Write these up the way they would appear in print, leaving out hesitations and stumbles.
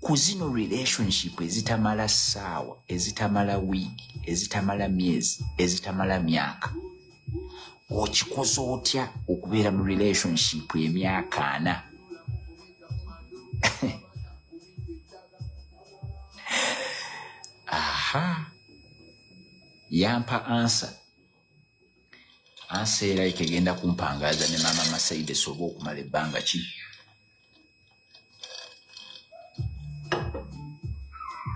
Ku zino relationship ezitamala ssaawa, ezitamala wiiki, ezitamala myezi, ezitamala myaka, okikoze otya okubeera mu relationship emyaka 40? Aha, yampa ansa ansa era egenda kumpangaaza ne maama Mercedes oba okumala ebbanga ki.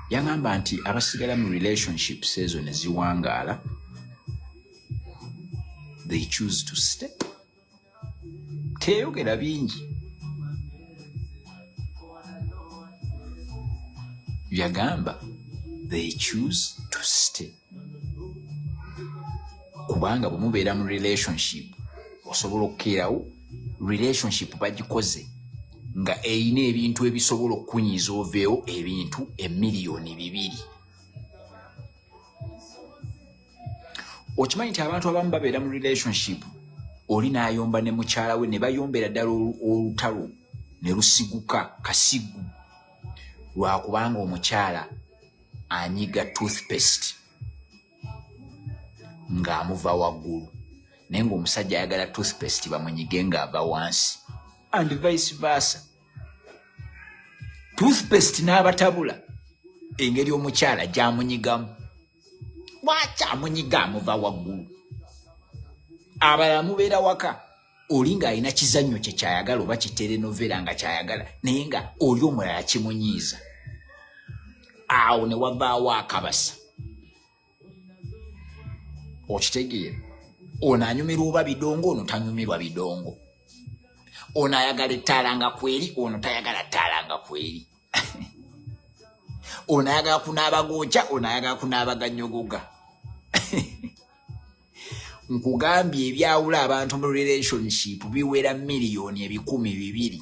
Yangamba nti abasigala mu relationships ezo ne ziwangaala, they choose to stay. Teyogera bingi, yagamba they choose to stay, kubanga bwe mubeera mu relationship osobola okukeerawo relationship bagikoze nga erina ebintu ebisobola okukunyiiza oveewo ebintu emiliyoni 2. Okimanyi nti abantu abamu babeera mu relationship, oli n'ayomba ne mukyala we ne bayombera ddala olutalo ne lusiguka kasigu lwakubanga omukyala anyiga toothpaste ng'amuva waggulu, naye ng'omusajja ayagala toothpaste bamunyige ng'ava wansi, and vice versa. Toothpaste n'abatabula engeri omukyala gy'amunyigamu, lwaki amunyiga amuva waggulu? Abalala mubeera waka, oli ng'alina kizannyo kye kyayagala oba kiterenovera nga kyayagala, naye nga oli omulala kimunyiiza, awo ne wavaawo akabasa. Okitegeera? Ono anyumirwa oba bidongo, ono tanyumirwa bidongo, ono ayagala ettaala nga kweri, ono tayagala ttaala nga kweri, ono ayagala kunaaba gookya, ono ayagala kunaaba ganyogoga. Nkugambye ebyawula abantu mu relationship biwera miliyoni 200,000.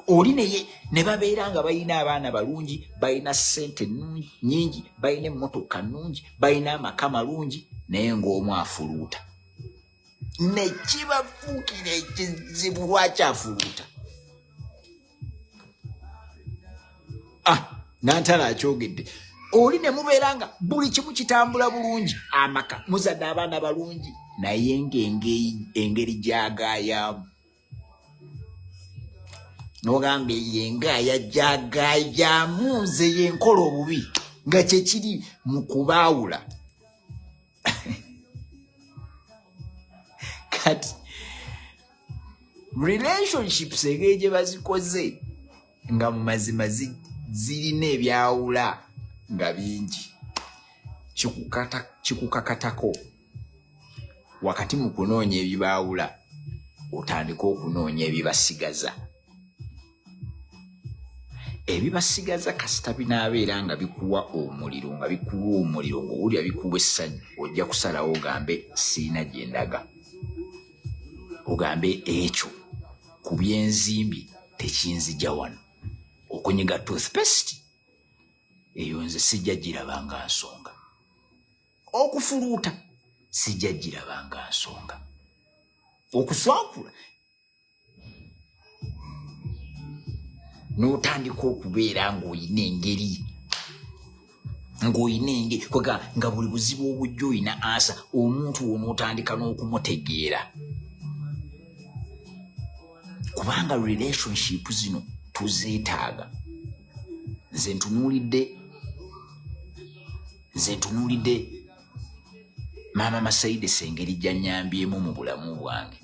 Oli naye ne babeera nga balina abaana balungi, balina ssente nnungi nyingi, balina emmotoka nnungi, balina amaka malungi, naye ng'omu afuluuta ne kibafuukira ekizibu. Lwaki afuluuta? Ah, Nantala akyogedde. Oli ne mubeera nga buli kimu kitambula bulungi, amaka muzadde abaana balungi, naye ng'engeri gyagaayamu nogamba yengaaya gyagaayamu, nze yenkola obubi, nga kyekiri mu kubaawula. Kati relationships engeri gye bazikoze nga mu mazima zirina ebyawula nga bingi, kikukakatako wakati mu kunoonya ebibaawula otandike okunoonya ebibasigaza. Ebibasigaza kasita binaabeera nga bikuwa omuliro, nga bikuwa omuliro, ng'owulira bikuwa essanyu, ojja kusalawo ogambe siina gye ndaga, ogambe ekyo ku byenzimbi tekinzija wano. Okunyiga toothpaste eyo nze sijja girabanga nsonga, okufuluuta sijja girabanga nsonga, okuswakula n'otandika okubeera ng'olina engeri ng'olina engeri kwega nga buli buzibu obujja olina ansa. Omuntu wo n'otandika n'okumutegeera, kubanga relationship zino tuzeetaaga. Nze ntunuulidde maama Mercedes, engeri gyanyambyemu mu bulamu bwange.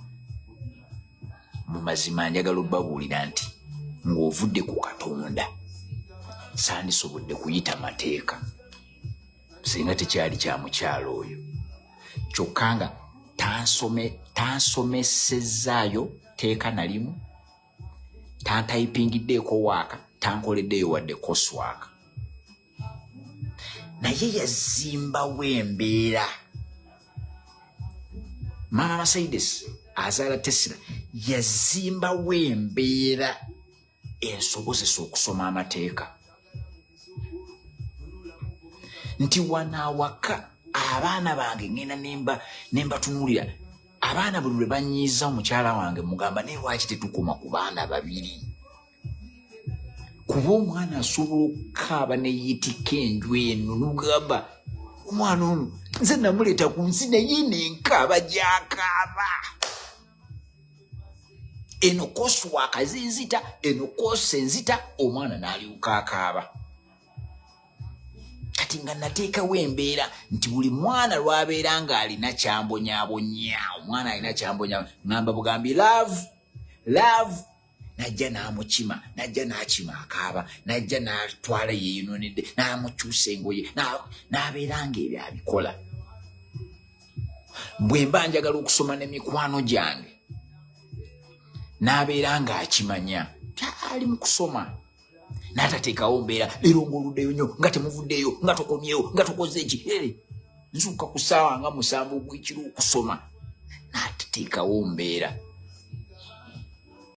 Mu mazima njagala obbabuulira nti ng'ovudde ku Katonda sandisobodde kuyita mateeka singa tekyali kya mukyalo oyo. Kyokka nga tansomesezaayo teeka nalimu, tantayipingiddeeko waaka, tankoleddeeyo wadde koswaka, naye yazimbawo embeera. Maama Mercedes azaala Tesla yazimbawo embeera ensobozesa okusoma amateeka, nti wano awaka abaana bange ngenda nembatunuulira. Abaana buli lwe banyiiza omukyala wange mugamba, naye lwaki tetukoma ku baana babiri? Kuba omwana asobola okukaaba neyitika enju eno, nugamba omwana ono nze namuleeta ku nsi, naye nenkaaba gyakaaba eno koswaka zinzita, eno kosa enzita, omwana n'alyoka akaaba. Kati nga nateekawo embeera nti buli mwana lwabeera ng'alina kyambonyabonya, omwana alina kyambonya, ŋŋamba bugambi, "Love, love." Najja n'amukima, najja n'akima akaaba, najja n'atwala yeeyononedde, n'amukyusa engoye, n'abeera ng'ebyo abikola. Bwe mba njagala okusoma n'emikwano gyange, n'abeera ng'akimanya ali mu kusoma, n'atateekawo mbeera leero ng'oluddeyo nnyo, nga temuvuddeyo, nga tokomyewo, nga tokoze eki. Nzuuka ku ssaawa nga 7 ogw'ekiro okusoma, n'atateekawo mbeera.